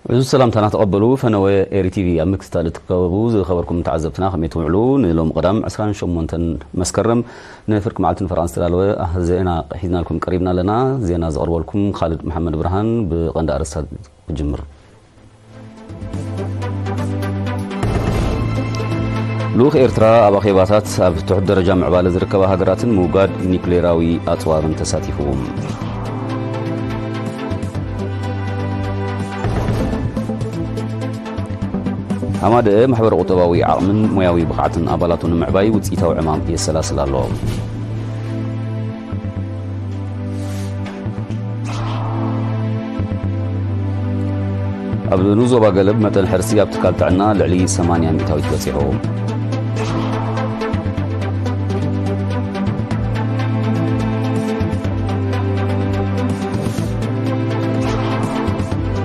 እዚ ሰላምታና ተቐበሉ። ፈነወ ኤሪ ቲቪ ኣብ ምክትታል እትከበቡ ዝኸበርኩም ተዓዘብትና ከመይ ትውዕሉ? ንሎም ቀዳም ዕስራን ሸሞንተን መስከረም ንፍርቂ መዓልቲ ንፈርቓን ዝተዳለወ ዜና ሒዝናልኩም ቀሪብና ኣለና። ዜና ዘቕርበልኩም ካልድ መሓመድ ብርሃን። ብቐንዲ ኣርእስታት ክጅምር። ልኡኽ ኤርትራ ኣብ ኣኼባታት ኣብ ትሑት ደረጃ ምዕባለ ዝርከባ ሃገራትን ምውጋድ ኒኩሌራዊ ኣጽዋርን ተሳቲፉ። ሃማደአ ማሕበረ ቁጠባዊ ዓቕምን ሞያዊ ብቕዓትን ኣባላቱ ንምዕባይ ውጽኢታዊ ዕማም የሰላስል ኣሎ። ኣብ ንዞባ ገለብ መጠን ሕርሲ ኣብ ትካል ጥዕና ልዕሊ ሰማንያ ሚእታዊት በጺሑ።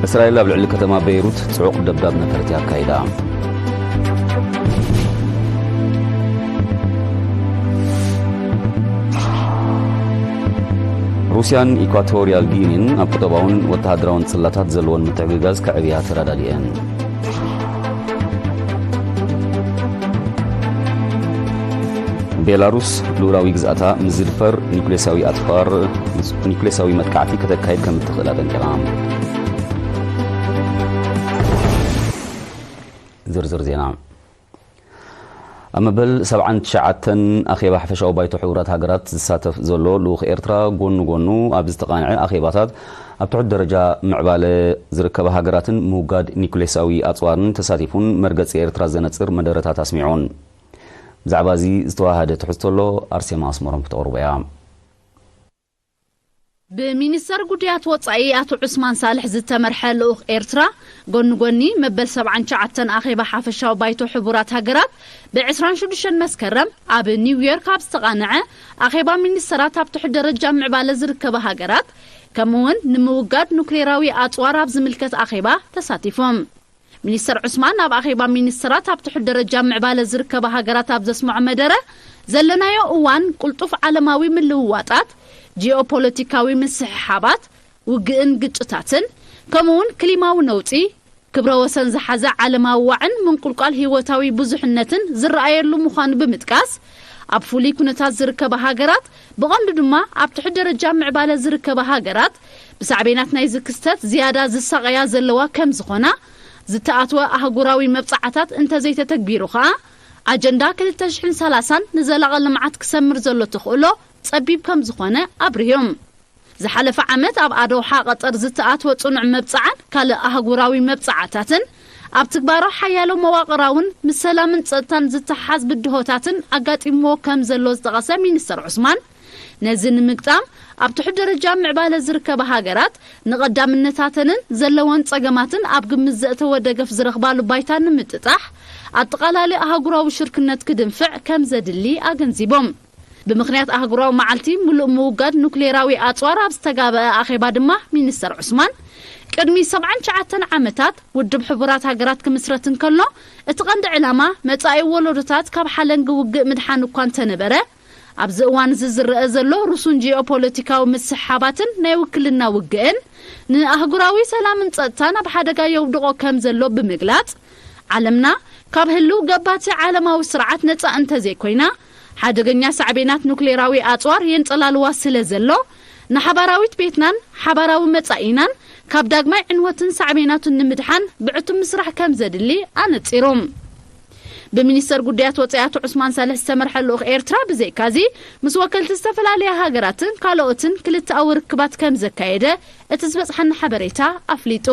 እስራኤል ኣብ ልዕሊ ከተማ ቤይሩት ጽዑቕ ደብዳብ ነፈርቲ ኣካይዳ። ሩስያን ኢኳቶሪያል ጊኒን ኣብ ቁጠባውን ወተሃደራውን ጽላታት ዘለወን ምትሕግጋዝ ከዕብያ ተረዳዲኤን። ቤላሩስ ልኡላዊ ግዝኣታ ምስ ዝድፈር ኒኩሌሳዊ ኣጽዋር፣ ኒኩሌሳዊ መጥቃዕቲ ከተካይድ ከም እትኽእል ኣጠንቂቓ። ዝርዝር ዜና። ኣብ መበል ሰብዓን ትሽዓተን ኣኼባ ሓፈሻዊ ባይቶ ሕቡራት ሃገራት ዝሳተፍ ዘሎ ልኡኽ ኤርትራ፣ ጎኑ ጎኑ ኣብ ዝተቓንዐ ኣኼባታት ኣብ ትሑት ደረጃ ምዕባለ ዝርከባ ሃገራትን ምውጋድ ኒኩሌሳዊ ኣጽዋርን ተሳቲፉን መርገጺ ኤርትራ ዘነጽር መደረታት ኣስሚዑን። ብዛዕባ እዚ ዝተዋሃደ ትሕዝቶ ኣሎ፣ ኣርሴማ ኣስመሮም ክተቕርቦ እያ። ብሚኒስተር ጉዳያት ወጻኢ ኣቶ ዑስማን ሳልሕ ዝተመርሐ ልኡኽ ኤርትራ፣ ጎኒ ጎኒ መበል ሰብዓን ትሽዓተን ኣኼባ ሓፈሻዊ ባይቶ ሕቡራት ሃገራት ብ ዕስራን ሽዱሽተን መስከረም ኣብ ኒውዮርክ ኣብ ዝተቓንዐ ኣኼባ ሚኒስተራት ኣብ ትሑት ደረጃ ምዕባለ ዝርከባ ሃገራት፣ ከምኡ'ውን ንምውጋድ ኑክሌራዊ ኣጽዋር ኣብ ዝምልከት ኣኼባ ተሳቲፎም። ሚኒስተር ዑስማን ኣብ ኣኼባ ሚኒስተራት ኣብ ትሑት ደረጃ ምዕባለ ዝርከባ ሃገራት ኣብ ዘስምዖ መደረ፣ ዘለናዮ እዋን ቅልጡፍ ዓለማዊ ምልውዋጣት፣ ጂኦፖለቲካዊ ምስሕሓባት፣ ውግእን ግጭታትን፣ ከምኡ'ውን ክሊማዊ ነውጺ፣ ክብረ ወሰን ዝሓዘ ዓለማዊ ዋዕን ምንቁልቋል ህይወታዊ ብዙሕነትን ዝረኣየሉ ምዃኑ ብምጥቃስ፣ ኣብ ፍሉይ ኩነታት ዝርከባ ሃገራት፣ ብቐንዱ ድማ ኣብ ትሑት ደረጃ ምዕባለ ዝርከባ ሃገራት፣ ብሳዕቤናት ናይዚ ክስተት ዝያዳ ዝሳቐያ ዘለዋ ከም ዝኾና፣ ዝተኣትወ ኣህጉራዊ መብጻዓታት እንተዘይተተግቢሩ ኸኣ፣ ኣጀንዳ ክልተ ሽሕን ሰላሳን ንዘላቒ ልምዓት ክሰምር ዘሎ ተኽእሎ ጸቢብ ከም ዝኾነ ኣብሪሆም። ዝሓለፈ ዓመት ኣብ ኣዶሓ ቀጠር ዝተኣትወ ጽኑዕ መብጻዓን ካልእ ኣህጉራዊ መብጻዓታትን፣ ኣብ ትግባሩ ሓያሎ መዋቕራውን ምስ ሰላምን ጸጥታን ዝተሓዝ ብድሆታትን ኣጋጢምዎ ከም ዘሎ ዝጠቐሰ ሚኒስተር ዑስማን፣ ነዚ ንምግጣም ኣብ ትሑት ደረጃ ምዕባለ ዝርከባ ሃገራት ንቐዳምነታተንን ዘለወን ጸገማትን ኣብ ግምት ዘእተወ ደገፍ ዝረኽባሉ ባይታ ንምጥጣሕ ኣጠቓላሊ ኣህጉራዊ ሽርክነት ክድንፍዕ ከም ዘድሊ ኣገንዚቦም። ብምኽንያት ኣህጉራዊ መዓልቲ ምሉእ ምውጋድ ኑክሌራዊ ኣጽዋር ኣብ ዝተጋበአ ኣኼባ ድማ ሚኒስተር ዑስማን፣ ቅድሚ ሰብዓን ትሽዓተን ዓመታት ውድብ ሕቡራት ሃገራት ክምስረት እንከሎ፣ እቲ ቀንዲ ዕላማ መጻኢ ወለዶታት ካብ ሓለንጊ ውግእ ምድሓን እኳ እንተነበረ፣ ኣብዚ እዋን እዚ ዝረአ ዘሎ ርሱን ጂኦፖለቲካዊ ምስሕሓባትን ናይ ውክልና ውግእን ንኣህጉራዊ ሰላምን ጸጥታን ኣብ ሓደጋ የውድቖ ከም ዘሎ ብምግላጽ፣ ዓለምና ካብ ህልው ገባቲ ዓለማዊ ስርዓት ነጻ እንተዘይኮይና፣ ሓደገኛ ሳዕቤናት ኑክሌራዊ ኣጽዋር የንጸላልዋ ስለ ዘሎ፣ ንሓባራዊት ቤትናን ሓባራዊ መጻኢናን ካብ ዳግማይ ዕንወትን ሳዕቤናቱን ንምድሓን ብዕቱብ ምስራሕ ከም ዘድሊ ኣነጺሮም። ብሚኒስተር ጉዳያት ወጻኢ ኣቶ ዑስማን ሳልሕ ዝተመርሐ ልኡኽ ኤርትራ ብዘይካዚ፣ ምስ ወከልቲ ዝተፈላለያ ሃገራትን ካልኦትን ክልተኣዊ ርክባት ከም ዘካየደ እቲ ዝበጽሓና ሓበሬታ ኣፍሊጡ።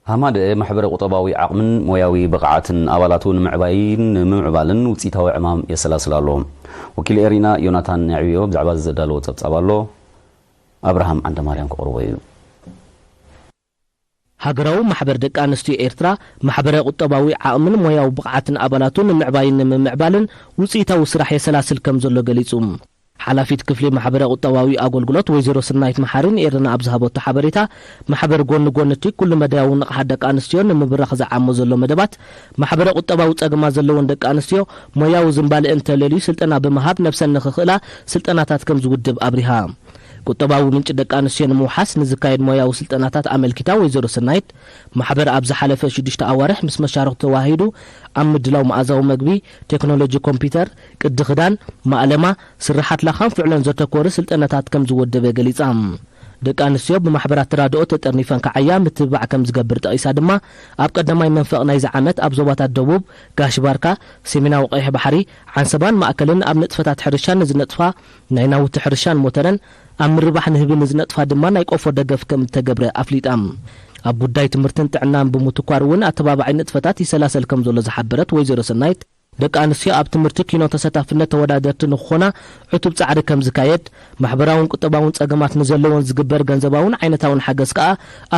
ሃማደአ ማሕበረ ቁጠባዊ ዓቕምን ሞያዊ ብቕዓትን ኣባላቱ ንምዕባይን ንምምዕባልን ውጽኢታዊ ዕማም የሰላስል ኣሎ። ወኪል ኤሪና ዮናታን ነዕብዮ ብዛዕባ እዚ ዘዳለዎ ጸብጻብ ኣሎ። ኣብርሃም ዓንደማርያም ክቕርቦ እዩ። ሃገራዊ ማሕበር ደቂ ኣንስትዮ ኤርትራ፣ ማሕበረ ቁጠባዊ ዓቕምን ሞያዊ ብቕዓትን ኣባላቱ ንምዕባይን ንምምዕባልን ውጽኢታዊ ስራሕ የሰላስል ከም ዘሎ ገሊጹ። ሓላፊት ክፍሊ ማሕበረ ቁጠባዊ ኣገልግሎት ወይዘሮ ስናይት መሓሪ ንኤርና ኣብ ዝሃበቶ ሓበሬታ፣ ማሕበር ጎኒ ጎኒ እቲ ኩሉ መዳያዊ ንቕሓት ደቂ ኣንስትዮ ንምብራኽ ዝዓሞ ዘሎ መደባት፣ ማሕበረ ቁጠባዊ ጸገማት ዘለወን ደቂ ኣንስትዮ ሞያዊ ዝንባለ እንተለልዩ ስልጠና ብምሃብ ነብሰን ንኽኽእላ ስልጠናታት ከም ዝውድብ ኣብሪሃ። ቁጠባዊ ምንጪ ደቂ ኣንስትዮ ንምውሓስ ንዝካየድ ሞያዊ ስልጠናታት ኣመልኪታ ወይዘሮ ሰናይት፣ ማሕበር ኣብ ዝሓለፈ ሽዱሽተ ኣዋርሕ ምስ መሻርኽቱ ተዋሂዱ ኣብ ምድላው መኣዛዊ መግቢ፣ ቴክኖሎጂ ኮምፒውተር፣ ቅዲ ክዳን፣ ማእለማ፣ ስርሓት ላኻን ፍዕሎን ዘተኮረ ስልጠናታት ከም ዝወደበ ገሊጻ። ደቂ ኣንስትዮ ብማሕበራት ተራድኦ ተጠርኒፈን ክዓያ ምትብባዕ ከም ዝገብር ጠቒሳ ድማ፣ ኣብ ቀዳማይ መንፈቕ ናይዚ ዓመት ኣብ ዞባታት ደቡብ፣ ጋሽ ባርካ፣ ሰሜናዊ ቀይሕ ባሕሪ፣ ዓንሰባን ማእከልን ኣብ ንጥፈታት ሕርሻን ንዝነጥፋ ናይ ናውቲ ሕርሻን ሞተረን ኣብ ምርባሕ ንህቢ ንዝነጥፋ ድማ ናይ ቆፎ ደገፍ ከም እተገብረ ኣፍሊጣ። ኣብ ጉዳይ ትምህርትን ጥዕናን ብምትኳር እውን ኣተባባዒ ንጥፈታት ይሰላሰል ከም ዘሎ ዝሓበረት ወይዘሮ ሰናይት፣ ደቂ ኣንስትዮ ኣብ ትምህርቲ ኪኖ ተሳታፍነት ተወዳደርቲ ንክኾና ዕቱብ ጻዕሪ ከም ዝካየድ፣ ማሕበራውን ቁጠባውን ጸገማት ንዘለዎን ዝግበር ገንዘባውን ዓይነታውን ሓገዝ ከኣ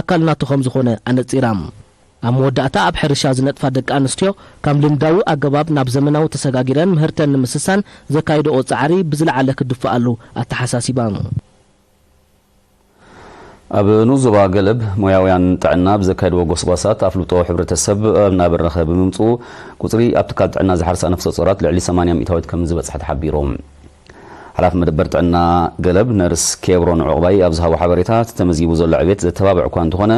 ኣካል ናቱ ከም ዝኾነ ኣነጺራ። ኣብ መወዳእታ ኣብ ሕርሻ ዝነጥፋ ደቂ ኣንስትዮ ካብ ልምዳዊ ኣገባብ ናብ ዘመናዊ ተሰጋጊረን ምህርተን ንምስሳን ዘካይድኦ ጻዕሪ ብዝለዓለ ክድፍኣሉ ኣተሓሳሲባ። ኣብ ንኡስ ዞባ ገለብ ሞያውያን ጥዕና ብዘካየድዎ ጎስጓሳት ኣፍልጦ ሕብረተሰብ ኣብ እናበረኸ ብምምፅኡ ቁፅሪ ኣብ ትካል ጥዕና ዝሓርሳ ነፍሰ ጾራት ልዕሊ ሰማንያ ሚእታዊት ከም ዝበፅሐ ተሓቢሩ። ሓላፊ መደበር ጥዕና ገለብ ነርስ ኬብሮን ዑቕባይ ኣብ ዝሃቦ ሓበሬታ፣ እቲ ተመዝጊቡ ዘሎ ዕቤት ዘተባብዕ እኳ እንተኾነ፣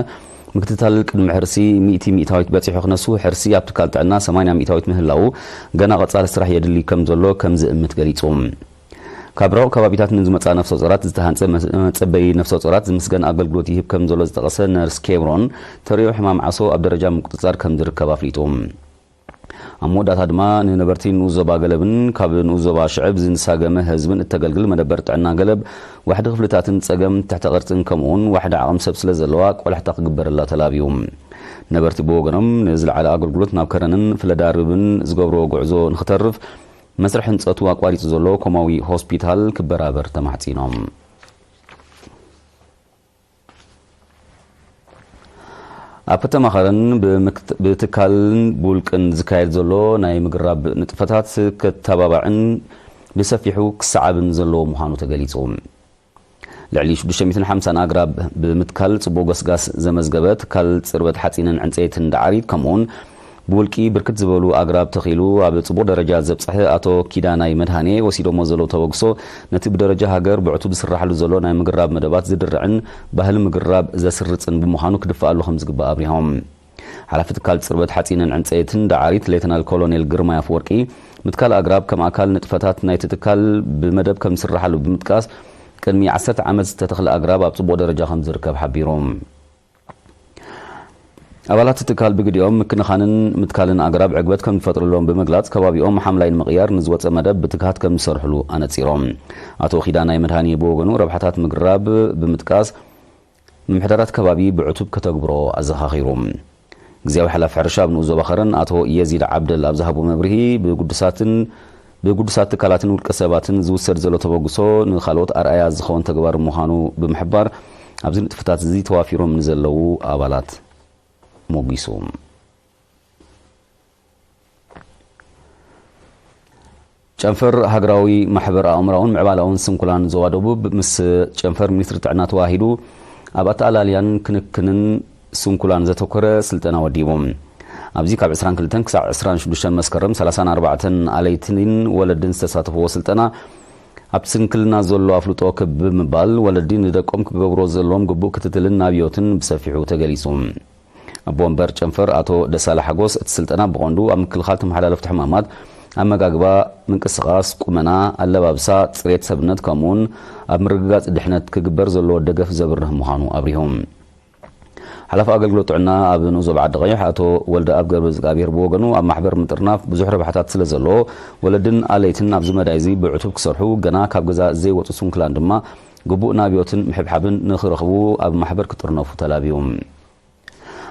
ምክትታል ቅድሚ ሕርሲ ሚእቲ ሚእታዊት በፂሑ ክነሱ፣ ሕርሲ ኣብ ትካል ጥዕና ሰማንያ ሚእታዊት ምህላዉ ገና ቀፃሊ ስራሕ የድሊ ከም ዘሎ ከም ዝእምት ገሊፁ። ካብ ርሑቕ ከባቢታት ንዝመፃ ነፍሰ ጾራት ዝተሃንፀ መ-፣ መጸበዪ ነፍሰ ጾራት ዝምስገን ኣገልግሎት ይህብ ከም ዘሎ ዝጠቐሰ ነርስ ኬብሮን፣ ተርእዮ ሕማም ዓሶ ኣብ ደረጃ ምቁጽጻር ከም ዝርከብ ኣፍሊጡ። ኣብ መወዳእታ ድማ ንነበርቲ ንኡስ ዞባ ገለብን ካብ ንኡስ ዞባ ሽዕብ ዝንሳገመ ህዝብን እተገልግል መደበር ጥዕና ገለብ፣ ዋሕዲ ክፍልታትን ጸገም ትሕተ ቅርጽን ከምኡውን ዋሕዲ ዓቕሚ ሰብ ስለ ዘለዋ ቆላሕታ ክግበረላ ተላብዩ። ነበርቲ ብወገኖም ንዝለዓለ ኣገልግሎት ናብ ከረንን ፍለዳርብን ዝገብርዎ ጉዕዞ ንክተርፍ መስርሕ ህንጸቱ ኣቋሪጹ ዘሎ ኮማዊ ሆስፒታል ክበራበር ተማሕጺኖም። ኣብ ከተማ ከረን ብምክት-፣ ብትካልን ብውልቅን ዝካየድ ዘሎ ናይ ምግራብ ንጥፈታት ከተባባዕን ብሰፊሑ ክሰዓብን ዘለዎ ምዃኑ ተገሊጹ። ልዕሊ ሽዱሽተ ሚእትን ሓምሳን ኣግራብ ብምትካል ጽቡቕ ገስጋስ ዘመዝገበ ትካል ጽርበት ሓጺንን ዕንጸይትን ዳዕሪት፣ ከምኡውን ብውልቂ ብርክት ዝበሉ ኣግራብ ተኺሉ ኣብ ጽቡቕ ደረጃ ዘብጽሐ ኣቶ ኪዳናይ መድሃኔ፣ ወሲዶሞ ዘለዉ ተበግሶ ነቲ ብደረጃ ሃገር ብዕቱብ ዝስራሕሉ ዘሎ ናይ ምግራብ መደባት ዝድርዕን ባህሊ ምግራብ ዘስርጽን ብምዃኑ ክድፍኣሉ ከም ዝግባእ ኣብሪሆም። ሓላፊ ትካል ጽርበት ሓጺንን ዕንጸይትን ዳዕሪት ሌተናል ኮሎኔል ግርማይ ኣፈወርቂ፣ ምትካል ኣግራብ ከም ኣካል ንጥፈታት ናይቲ ትካል ብመደብ ከም ዝስራሓሉ ብምጥቃስ፣ ቅድሚ ዓሰርተ ዓመት ዝተተኽለ ኣግራብ ኣብ ጽቡቕ ደረጃ ከም ዝርከብ ሓቢሩ። ኣባላት እቲ ትካል ብግዲኦም ምክንኻንን ምትካልን ኣግራብ ዕግበት ከም ዝፈጥረሎም ብምግላጽ፣ ከባቢኦም ሓምላይ ንምቕያር ንዝወጸ መደብ ብትግሃት ከም ዝሰርሕሉ ኣነጺሮም። ኣቶ ኪዳናይ መድሃኒ ብወገኑ፣ ረብሓታት ምግራብ ብምጥቃስ፣ ምምሕዳራት ከባቢ ብዕቱብ ከተግብሮ ኣዘኻኺሩ። ግዝያዊ ሓላፊ ሕርሻ ኣብ ንኡስ ዞባ ከረን ኣቶ የዚድ ዓብደል ኣብ ዝሃቦ መብርሂ፣ ብግዱሳትን ብግዱሳት ትካላትን ውልቀ ሰባትን ዝውሰድ ዘሎ ተበግሶ ንኻልኦት ኣርኣያ ዝኸውን ተግባር ምዃኑ ብምሕባር፣ ኣብዚ ንጥፈታት እዚ ተዋፊሮም ንዘለዉ ኣባላት ሞጒሱ። ጨንፈር ሃገራዊ ማሕበር ኣእምራውን ምዕባላውን ስንኩላን ዞባ ደቡብ ምስ ጨንፈር ሚኒስትሪ ጥዕና ተዋሂዱ ኣብ ኣተኣላልያን ክንክንን ስንኩላን ዘተኮረ ስልጠና ወዲቡ። ኣብዚ ካብ ዕስራን ክልተን ክሳብ ዕስራን ሽዱሽተን መስከረም፣ ሰላሳን ኣርባዕተን ኣለይትን ወለድን ዝተሳተፍዎ ስልጠና፣ ኣብቲ ስንክልና ዘሎ ኣፍልጦ ክብ ብምባል፣ ወለዲ ንደቆም ክገብሮ ዘለዎም ግቡእ ክትትልን ናብዮትን ብሰፊሑ ተገሊጹ። ኣቦ ወንበር ጨንፈር ኣቶ ደሳለ ሓጎስ፣ እቲ ስልጠና ብቐንዱ ኣብ ምክልኻል ተመሓላለፍቲ ሕማማት፣ ኣመጋግባ፣ ምንቅስቓስ፣ ቁመና፣ ኣለባብሳ፣ ጽሬት ሰብነት፣ ከምኡውን ኣብ ምርግጋጽ ድሕነት ክግበር ዘለዎ ደገፍ ዘብርህ ምዃኑ ኣብሪሁ። ሓላፊ ኣገልግሎት ጥዕና ኣብ ንኡስ ዞባ ዓዲ ቀይሕ ኣቶ ወልደኣብ ገብረዝግኣብሄር ብወገኑ፣ ኣብ ማሕበር ምጥርናፍ ብዙሕ ረብሓታት ስለ ዘለዎ፣ ወለድን ኣለይትን ኣብዚ መዳይ እዚ ብዕቱብ ክሰርሑ፣ ገና ካብ ገዛ ዘይወጹ ስንኩላን ድማ ግቡእ ናብዮትን ምሕብሓብን ንኽረኽቡ ኣብ ማሕበር ክጥርነፉ ተላብዩ።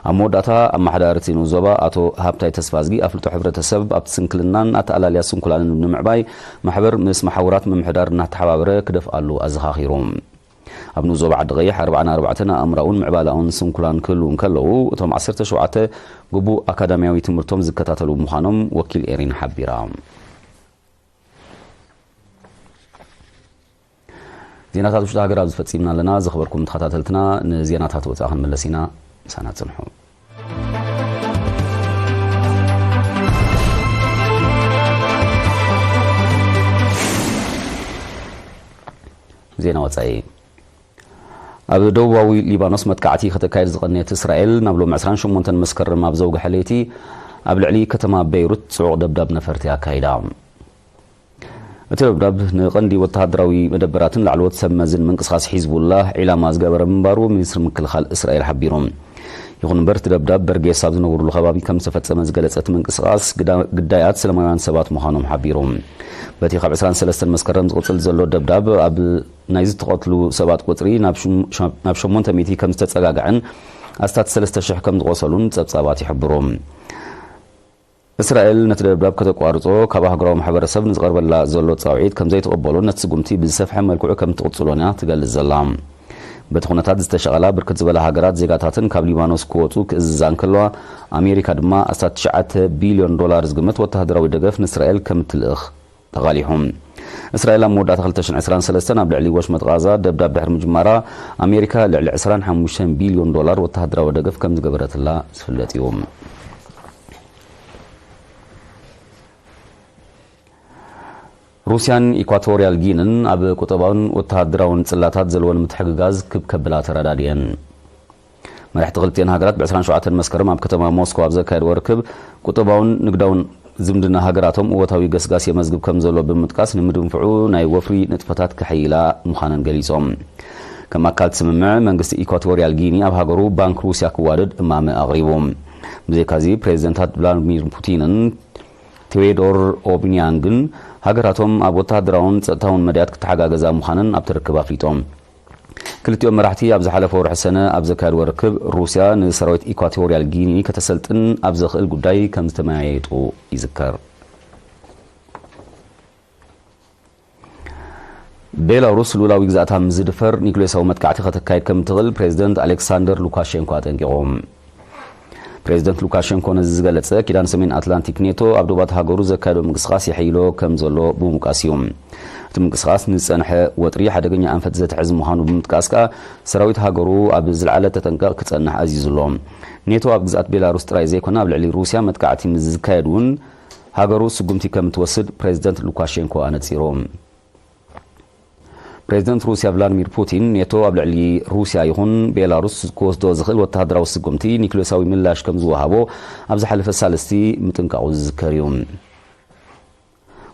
ኣብ መወዳእታ፣ ኣመሓዳሪ እቲ ንኡስ ዞባ ኣቶ ሃብታይ ተስፋዝጊ፣ ኣፍልጦ ሕብረተሰብ ኣብቲ ስንክልናን ኣተኣላልያ ስንኩላንን ንምዕባይ፣ ማሕበር ምስ መሓውራት ምምሕዳር እናተሓባበረ ክደፍኣሉ ኣዘኻኺሩ። ኣብ ንኡስ ዞባ ዓዲ ቀይሕ ኣርብዓን ኣርባዕተን ኣእምራውን ምዕባላውን ስንኩላን ክህልዉ እንከለዉ፣ እቶም ዓሰርተ ሸውዓተ ግቡእ ኣካዳሚያዊ ትምህርቶም ዝከታተሉ ምዃኖም ወኪል ኤሪና ሓቢራ። ዜናታት ውሽጢ ሃገር ኣብዚ ፈጺምና ኣለና። ዝኸበርኩም ተኸታተልትና፣ ንዜናታት ወጻኢ ክንምለስ ኢና። ምሳና ጽንሑ። ዜና ወጻኢ። ኣብ ደቡባዊ ሊባኖስ መጥቃዕቲ ከተካይድ ዝቐነየት እስራኤል፣ ናብ ሎሚ ዕስራን ሸሞንተን መስከረም ኣብ ዘውግሐ ለይቲ ኣብ ልዕሊ ከተማ ቤይሩት ጽዑቕ ደብዳብ ነፈርቲ ኣካይዳ። እቲ ደብዳብ ንቐንዲ ወተሃደራዊ መደበራትን ላዕለዎት ሰብ መዝን ምንቅስቓስ ሒዝቡላህ ዒላማ ዝገበረ ምንባሩ ሚኒስትሪ ምክልኻል እስራኤል ሓቢሩ። ይኹን እምበር፣ እቲ ደብዳብ በርጌስ ኣብ ዝነብሩሉ ከባቢ ከም ዝተፈጸመ ዝገለጸ እቲ ምንቅስቓስ፣ ግዳ-፣ ግዳያት ሰላማውያን ሰባት ምዃኖም ሓቢሩ። በቲ ካብ ዕስራን ሰለስተን መስከረም ዝቕጽል ዘሎ ደብዳብ፣ ኣብ ናይ ዝተቐትሉ ሰባት ቁጽሪ ናብ ሽም-፣ ናብ ሸሞንተ ሚእቲ ከም ዝተጸጋግዐን ኣስታት ሰለስተ ሽሕ ከም ዝቖሰሉን ጸብጻባት ይሕብሩ። እስራኤል ነቲ ደብዳብ ከተቋርጾ ካብ ኣህጉራዊ ማሕበረሰብ ንዝቐርበላ ዘሎ ጻውዒት ከም ዘይትቕበሎን ነቲ ስጉምቲ ብዝሰፍሐ መልክዑ ከም ትቕጽሎን እያ ትገልጽ ዘላ። በቲ ኩነታት ዝተሸቐላ ብርክት ዝበላ ሃገራት ዜጋታትን ካብ ሊባኖስ ክወጹ ክእዝዛ እንከለዋ፣ ኣሜሪካ ድማ ኣስታት ትሽዓተ ቢልዮን ዶላር ዝግመት ወተሃደራዊ ደገፍ ንእስራኤል ከም እትልእኽ ተቓሊሑ። እስራኤል ኣብ መወዳእታ ክልተ ሽሕን ዕስራን ሰለስተን ኣብ ልዕሊ ወሽመጥ ቓዛ ደብዳብ ድሕሪ ምጅማራ፣ ኣሜሪካ ልዕሊ ዕስራን ሓሙሽተን ቢልዮን ዶላር ወተሃደራዊ ደገፍ ከም ዝገበረትላ ዝፍለጥ እዩ። ሩስያን ኢኳቶርያል ጊንን ኣብ ቁጠባውን ወተሃደራውን ጽላታት ዘለወን ምትሕግጋዝ ክብ ከብላ ተረዳድኤን። መራሕቲ ክልቲኤን ሃገራት ብ ዕስራን ሸውዓተን መስከረም ኣብ ከተማ ሞስኮ ኣብ ዘካየድዎ ርክብ፣ ቁጠባውን ንግዳውን ዝምድና ሃገራቶም እወታዊ ገስጋስ የመዝግብ ከም ዘሎ ብምጥቃስ፣ ንምድንፍዑ ናይ ወፍሪ ንጥፈታት ከሐይላ ምዃነን ገሊጾም። ከም ኣካል እቲ ስምምዕ፣ መንግስቲ ኢኳቶርያል ጊኒ ኣብ ሃገሩ ባንክ ሩስያ ክዋደድ እማመ ኣቕሪቡ። ብዘይካዚ፣ ፕሬዚደንታት ቭላድሚር ፑቲንን ቴዎዶር ኦቢያንግን ሃገራቶም ኣብ ወተሃደራውን ጸጥታውን መዳያት ክተሓጋገዛ ምዃነን ኣብቲ ርክብ ኣፍሊጦም። ክልቲኦም መራሕቲ ኣብ ዝሓለፈ ወርሒ ሰነ ኣብ ዘካየድዎ ርክብ፣ ሩስያ ንሰራዊት ኢኳቶርያል ጊኒ ከተሰልጥን ኣብ ዘኽእል ጉዳይ ከም ዝተመያየጡ ይዝከር። ቤላሩስ ልኡላዊ ግዝኣታ ምስ ዝድፈር ኒክሌሳዊ መጥቃዕቲ ከተካይድ ከም እትኽእል ፕሬዚደንት ኣሌክሳንደር ሉካሼንኮ ኣጠንቂቑ። ፕሬዚደንት ሉካሼንኮ ነዚ ዝገለጸ፣ ኪዳን ሰሜን ኣትላንቲክ ኔቶ ኣብ ዶባት ሃገሩ ዘካየዶ ምንቅስቓስ የሐይሎ ከም ዘሎ ብምውቃስ እዩ። እቲ ምንቅስቓስ ንዝጸንሐ ወጥሪ ሓደገኛ ኣንፈት ዘትሕዝ ምዃኑ ብምጥቃስ ከኣ፣ ሰራዊት ሃገሩ ኣብ ዝለዓለ ተጠንቀቕ ክጸንሕ ኣዚዙ ኣሎ። ኔቶ ኣብ ግዝኣት ቤላሩስ ጥራይ ዘይኮነ፣ ኣብ ልዕሊ ሩስያ መጥቃዕቲ ምስ ዝካየድ እውን ሃገሩ ስጉምቲ ከም እትወስድ ፕሬዚደንት ሉካሼንኮ ኣነጺሩ። ፕሬዚደንት ሩስያ ቭላድሚር ፑቲን፣ ኔቶ ኣብ ልዕሊ ሩስያ ይኹን ቤላሩስ ክወስዶ ዝኽእል ወተሃደራዊ ስጉምቲ ኒክሌሳዊ ምላሽ ከም ዝወሃቦ ኣብ ዝሓለፈ ሳልስቲ ምጥንቃቑ ዝዝከር እዩ።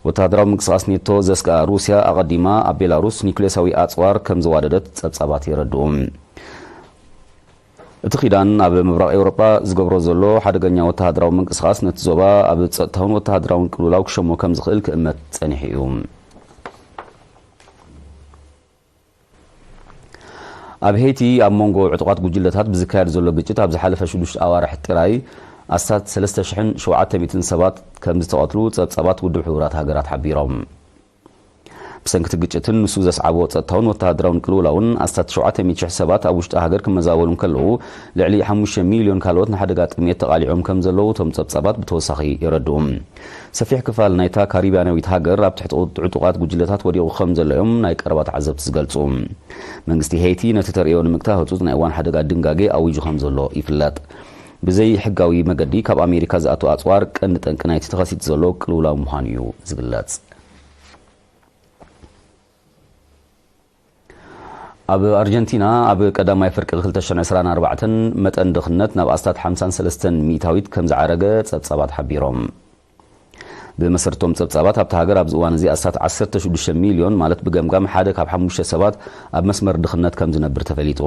ወተሃደራዊ ምንቅስቓስ ኔቶ ዘስግኣ ሩስያ፣ ኣቐዲማ ኣብ ቤላሩስ ኒክሌሳዊ ኣጽዋር ከም ዘዋደደት ጸብጻባት የረድኡ። እቲ ኪዳን ኣብ ምብራቕ ኤውሮጳ ዝገብሮ ዘሎ ሓደገኛ ወተሃደራዊ ምንቅስቓስ፣ ነቲ ዞባ ኣብ ጸጥታውን ወተሃደራውን ቅልውላው ክሸሞ ከም ዝኽእል ክእመት ጸኒሑ እዩ። ኣብ ሄይቲ ኣብ መንጎ ዕጡቓት ጉጅለታት ብዝካየድ ዘሎ ግጭት፣ ኣብ ዝሓለፈ ሽዱሽተ ኣዋርሕ ጥራይ ኣስታት ሰለስተ ሽሕን ሸውዓተ ሚእትን ሰባት ከም ዝተቐትሉ ጸብጻባት ውድብ ሕቡራት ሃገራት ሓቢሮም። ብሰንኪ እቲ ግጭትን ንሱ ዘስዓቦ ጸጥታውን ወተሃደራውን ቅልውላውን፣ ኣስታት ሸውዓተ ሚእቲ ሽሕ ሰባት ኣብ ውሽጢ ሃገር ክመዛበሉ እንከለዉ፣ ልዕሊ ሓሙሽተ ሚልዮን ካልኦት ንሓደጋ ጥሜት ተቓሊዖም ከም ዘለዉ እቶም ጸብጻባት ብተወሳኺ የረድኡ። ሰፊሕ ክፋል ናይታ ካሪብያናዊት ሃገር ኣብ ትሕቲ ዕጡቓት ጉጅለታት ወዲቑ ከም ዘሎ እዮም ናይ ቀረባ ተዓዘብቲ ዝገልጹ። መንግስቲ ሄይቲ ነቲ ተርእዮ ንምግታእ ህጹጽ ናይ እዋን ሓደጋ ድንጋጌ ኣዊጁ ከም ዘሎ ይፍለጥ። ብዘይ ሕጋዊ መገዲ ካብ ኣሜሪካ ዝኣቱ ኣጽዋር ቀንዲ ጠንቂ ናይቲ ተኸሲቱ ዘሎ ቅልውላው ምዃኑ እዩ ዝግለጽ። ኣብ ኣርጀንቲና፣ ኣብ ቀዳማይ ፍርቂ ክልተ ሽሕን ዕስራን ኣርባዕተን መጠን ድኽነት ናብ ኣስታት ሓምሳን ሰለስተን ሚእታዊት ከም ዝዓረገ ጸብጻባት ሓቢሮም። ብመሰረቶም ጸብጻባት፣ ኣብታ ሃገር ኣብዚ እዋን እዚ ኣስታት ዓሰርተ ሽዱሽተ ሚልዮን፣ ማለት ብገምጋም ሓደ ካብ ሓሙሽተ ሰባት፣ ኣብ መስመር ድኽነት ከም ዝነብር ተፈሊጡ።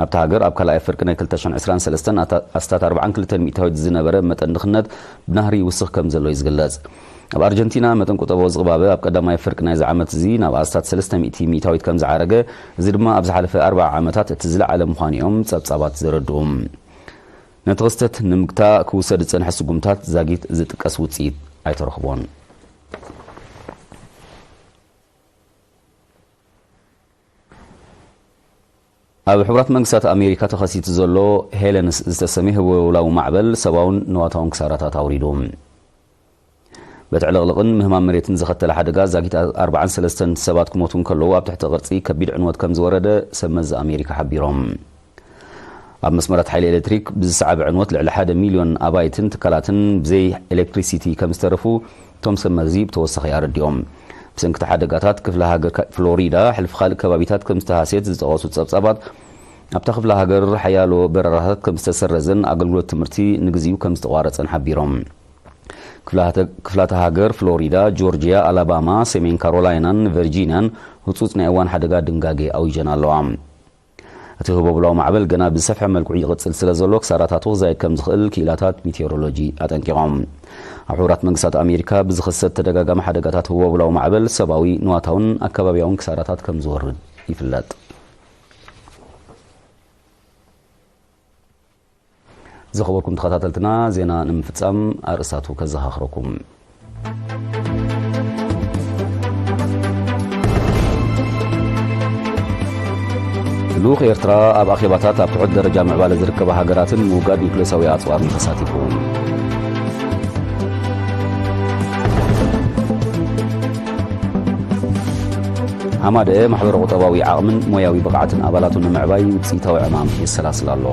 ኣብታ ሃገር ኣብ ካልኣይ ፍርቂ ናይ ክልተ ሽሕን ዕስራን ሰለስተን ኣታ-፣ ኣስታት ኣርባዓን ክልተን ሚእታዊት ዝነበረ መጠን ድኽነት ብናህሪ ይውስኽ ከም ዘሎ እዩ ዝግለጽ። ኣብ ኣርጀንቲና፣ መጠን ቁጠባዊ ዝቕባበ ኣብ ቀዳማይ ፍርቂ ናይዚ ዓመት እዚ ናብ ኣስታት ሰለስተ ሚእቲ ሚእታዊት ከም ዝዓረገ፣ እዚ ድማ ኣብ ዝሓለፈ ኣርብዓ ዓመታት እቲ ዝለዓለ ምዃኑ እዮም ጸብጻባት ዘረድኡ። ነቲ ክስተት ንምግታእ ክውሰድ ዝጸንሐ ስጉምታት ዛጊት ዝጥቀስ ውጽኢት ኣይተረኽቦን። ኣብ ሕቡራት መንግስታት ኣሜሪካ ተኸሲቱ ዘሎ ሄለንስ ዝተሰምየ ህወውላዊ ማዕበል ሰብኣውን ንዋታውን ክሳራታት ኣውሪዱ። በቲ ዕልቕልቕን ምህማም መሬትን ዘኸተለ ሓደጋ ዛጊት ኣርባዓን ሰለስተን ሰባት ክሞቱ እንከለዉ፣ ኣብ ትሕቲ ቅርጺ ከቢድ ዕንወት ከም ዝወረደ ሰብ መዚ ኣሜሪካ ሓቢሮም። ኣብ መስመራት ሓይሊ ኤሌክትሪክ ብዝሰዓበ ዕንወት ልዕሊ ሓደ ሚልዮን ኣባይትን ትካላትን ብዘይ ኤሌክትሪሲቲ ከም ዝተረፉ እቶም ሰብ መዚ ብተወሳኺ ኣረዲኦም። ብሰንኪ እቲ ሓደጋታት ክፍለ ሃገር ካ-፣ ፍሎሪዳ ሕልፊ ካልእ ከባቢታት ከም ዝተሃስየት ዝጠቐሱ ጸብጻባት፣ ኣብታ ክፍለ ሃገር ሓያሎ በረራታት ከም ዝተሰረዘን ኣገልግሎት ትምህርቲ ንግዚኡ ከም ዝተቋረጸን ሓቢሮም። ክፍላተ-፣ ክፍላተ ሃገር ፍሎሪዳ፣ ጆርጂያ፣ ኣላባማ፣ ሰሜን ካሮላይናን ቨርጂንያን ህጹጽ ናይ እዋን ሓደጋ ድንጋጌ ኣዊጀን ኣለዋ። እቲ ህቦብላዊ ማዕበል ገና ብዝሰፍሐ መልክዑ ይቕጽል ስለ ዘሎ፣ ክሳራታቱ ክዛይድ ከም ዝኽእል ክኢላታት ሚቴዎሮሎጂ ኣጠንቂቖም። ኣብ ሕቡራት መንግስታት ኣሜሪካ ብዝኽሰት ተደጋጋሚ ሓደጋታት ህቦብላዊ ማዕበል ሰብኣዊ፣ ንዋታውን ኣከባቢያውን ክሳራታት ከም ዝወርድ ይፍለጥ። ዝኸበርኩም ተኸታተልትና፣ ዜና ንምፍጻም ኣርእስታቱ ከዘኻኽረኩም። ልኡኽ ኤርትራ ኣብ ኣኼባታት ኣብ ትሑት ደረጃ ምዕባለ ዝርከባ ሃገራትን ምውጋድ ኒውክሌሳዊ ኣጽዋርን ተሳቲፉ። ሃማደ ማሕበረ ቁጠባዊ ዓቕምን ሞያዊ ብቕዓትን ኣባላቱ ንምዕባይ ውጽኢታዊ ዕማም የሰላስል ኣሎ።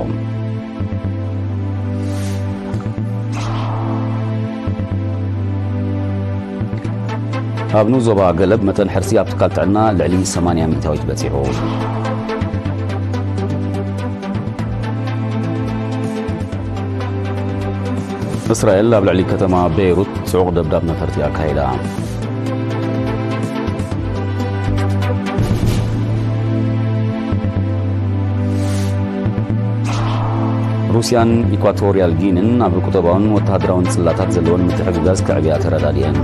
ኣብ ንኡስ ዞባ ገለብ መጠን ሕርሲ ኣብ ትካል ጥዕና ልዕሊ ሰማንያ ሚእታዊት በጺሑ። እስራኤል ኣብ ልዕሊ ከተማ ቤይሩት ጽዑቕ ደብዳብ ነፈርቲ ኣካይዳ። ሩስያን ኢኳቶርያል ጊንን ኣብ ቁጠባውን ወተሃደራውን ጽላታት ዘለወን ምትሕግጋዝ ከዕብያ ተረዳዲአን።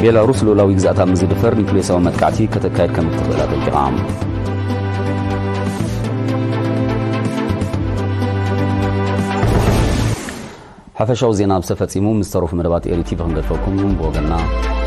ቤላሩስ ልኡላዊ ግዛእታ ምስ ዝድፈር ኒውክሌሳዊ መጥቃዕቲ ከተካየድ ከም እትኽእል ኣጠንቂቓ። ሓፈሻዊ ዜና ኣብ ዝተፈጺሙ፣ ምስ ዝተረፉ መደባት ኤሪ ቲቪ ክንገድፈኩም ብወገንና።